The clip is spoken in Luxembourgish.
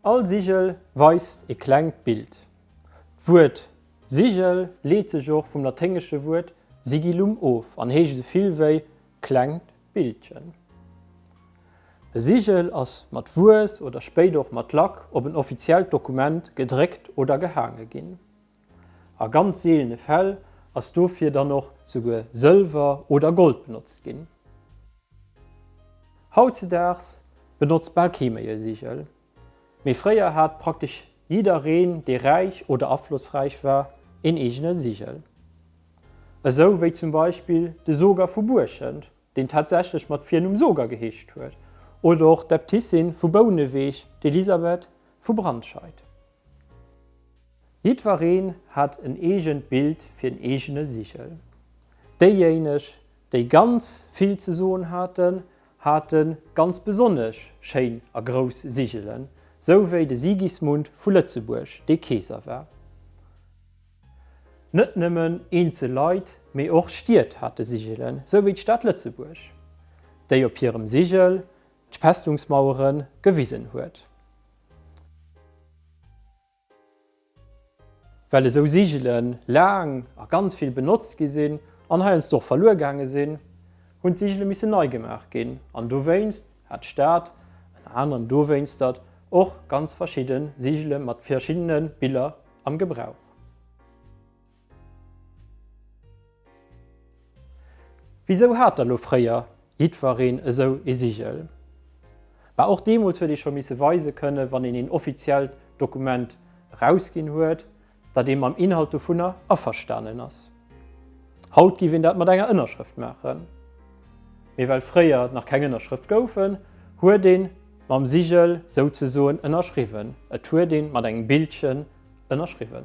All Sigel weist e klengt Bild. D'Wuert Sigel leet sech och vum laténgesche Wuert sigillum of an heescht esou vill wéi klengt Bildchen. E Sigel ass mat Wuess oder spéider och mat Lack op en offiziellt Dokument gedréckt oder gehaange ginn. A ganz seelene Fäll ass dofir dann och souguer Sëlwer oder Gold benotzt ginn. Hautzedaags benotzt bal kee méi e Sigel, mee fréier hat praktesch jiddereen, dee räich oder aflossräich war, een eegene Sigel. Esou wéi zum Beispill de Soger vu Buerschent, deen tatsächlech mat Virnumm Soger geheescht huet, oder och d'Äbtissin vu Bouneweg, d'Elisabeth vu Brandscheid. Jiddwereen hat en eegent Bild fir en eegene Sigel. Déijéineg, déi ganz vill ze soen haten, hate ganz besonnesch schéin a grouss Sigelen, sou wéi de Sigismund vu Lëtzebuerg, dee Keeser war. Net nëmmen eenzel Leit, mee och Stied hate Sigelen, sou wéi d'Stad Lëtzebuerg, déi op hirem Sigel d'Festungsmauere gewisen huet. Well esou Sigele laang a ganz vill benotzt gi sinn an heiansdo och verluer gaange sinn, hunn d'Sigele missen nei gemaach ginn an dowéinst hat d'Stad, ënner anerem dowéinstert, och ganz verschidde Sigele mat verschiddene Biller am Gebrauch. Wisou hat da lo fréier jiddwereen esou ee Sigel? Bah, och deemools huet ee scho misse weise kënne wann een een offiziellt Dokument erausginn huet, datt ee mam Inhalt dovunner averstanen ass. Haut giff een dat mat enger Ënnerschrëft maachen. Mee well fréier nach keng Ënnerschrëft goufen, huet ee mam Sigel souzesoen ënnerschriwwen, et huet ee mat engem Bildchen ënnerschriwwen.